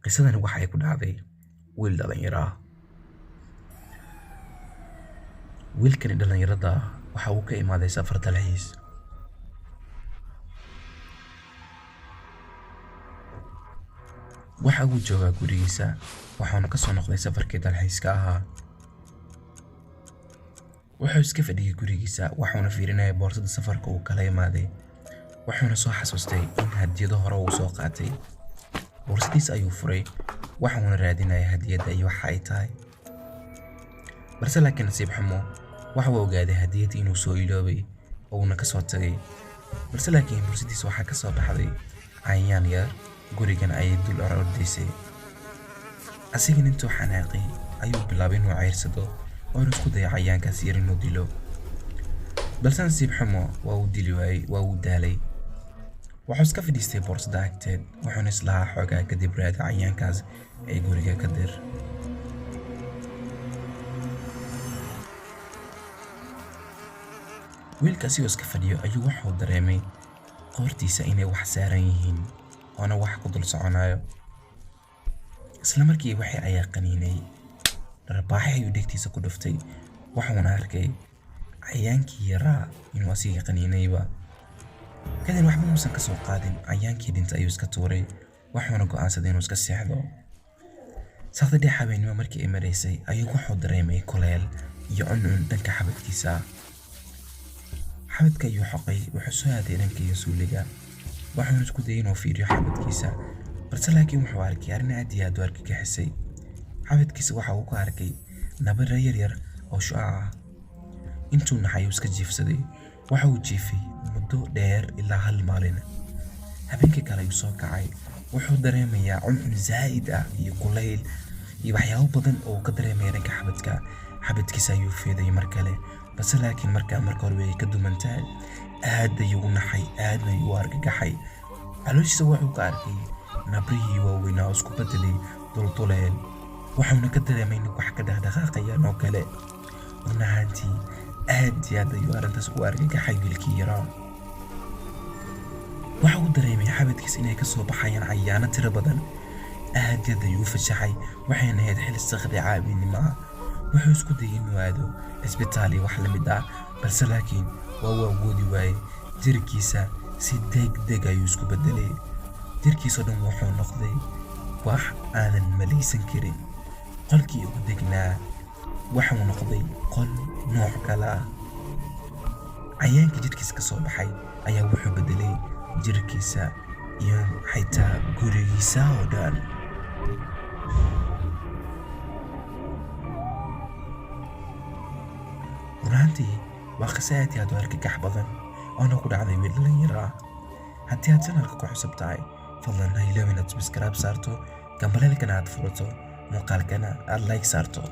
Qisadani waxay ku dhacday wiil dhalinyaro ah. Wiilkani dhalinyarada ah waxa uu ka imaaday safar dalxiis. Waxa uu joogaa gurigiisa, waxaana ka soo noqday safarkii dalxiiska ahaa. Wuxuu iska fadhiyay gurigiisa, waxuuna fiirinayay boorsada safarka uu kala imaaday. Wuxuuna soo xasuustay in hadiyado hore uu soo qaatay. Boorsadiisa ayuu furay, waxuuna raadinayay hadiyadda iyo waxa ay tahay. Balse laakiin nasiib xumo, waxa uu ogaaday hadiyadda inuu soo iloobay oo uuna ka soo tagay. Balse laakiin boorsadiisa waxaa ka soo baxday cayayaan yar, gurigana ayay dul orordaysay. Asigana intuu xanaaqay ayuu bilaabay inuu ceyrsado oo inuu isku dayo cayayaankaas yar inuu dilo. Balse nasiib xumo, waa uu dili waayey, waa uu daalay. Wuxuu iska fadhiistay boorsada agteed, wuxuuna islahaa xoogaa kadib raadi cayayaankaas ee guriga ka dir. Wiilka asigoo iska fadhiyo ayuu wuxuu dareemay qoortiisa inay wax saaran yihiin oona wax ku dul soconayo. Isla markii wixii ayaa qaniinay, dharbaaxo ayuu dhegtiisa ku dhuftay, wuxuuna arkay cayayaankii yaraa inuu asiga qaniinayba. Kadib waxba muusan ka soo qaadin, cayayaankii dhintay ayuu iska tuuray, wuxuuna go'aansaday inuu iska seexdo. Saqda dhex habeenimo markii ay maraysay ayuu wuxuu dareemay kuleel iyo cuncun dhanka xabadkiisa ah. Xabadka ayuu xoqay, wuxuu soo aaday dhanka iyo suuliga, wuxuuna isku dayay inuu fiiriyo xabadkiisa. Balse laakiin wuxuu arkay arrin aad iyo aad u argagixisay. Xabadkiisa waxa uu ku arkay nabaro yar yar oo shucaac ah. Intuu naxay ayuu iska jiifsaday. Waxa uu jiifay muddo dheer ilaa hal maalin. Habeenkii kale ayuu soo kacay. Wuxuu dareemayaa cuncun zaa'id ah iyo kulayl iyo waxyaabo badan oo uu ka dareemaya dhanka xabadka. Xabadkiisa ayuu fiiday mar kale, balse laakiin markaa marka hore way ka duman tahay. Aad ayuu u naxay, aadna ayuu u argagaxay. Calooshiisa wuxuu ka arkay nabrihii waaweynaa oo isku beddelay dulduleel. Wuxuuna ka dareemay in wax ka dhaqdhaqaaqayaan oo kale. Run ahaantii aad iyo aad ayuu arrintaas u argagaxay wiilkii yaraa. Waxa uu dareemay xabadkiisa inay ka soo baxayaan cayayaano tiro badan. Aad iyo aad ayuu u fajaxay, waxayna ahayd xil saqri caawinimo ah. Wuxuu isku dayay inuu aado isbitaal iyo wax la mid ah, balse laakiin waa uu awoodi waayey. Jirkiisa si degdeg ayuu isku beddelay. Jirkiisa oo dhan wuxuu noqday wax aanan malaysan karin. Qolkii ugu degnaa wuxuu noqday qol nooc kale ah. Cayayaanka jirkiisa ka soo baxay ayaa wuxuu beddelay jirkiisa iyo xitaa gurigiisa oo dhan. Run ahaantii waa qiso aad iyo aad u argagax badan oona ku dhacday wiil dhalinyaro ah. Haddii aad channelka ku cusub tahay, fadlan ha iloobin inaad subscribe saarto, gambaleelkana aad furato, muuqaalkana aad like saarto.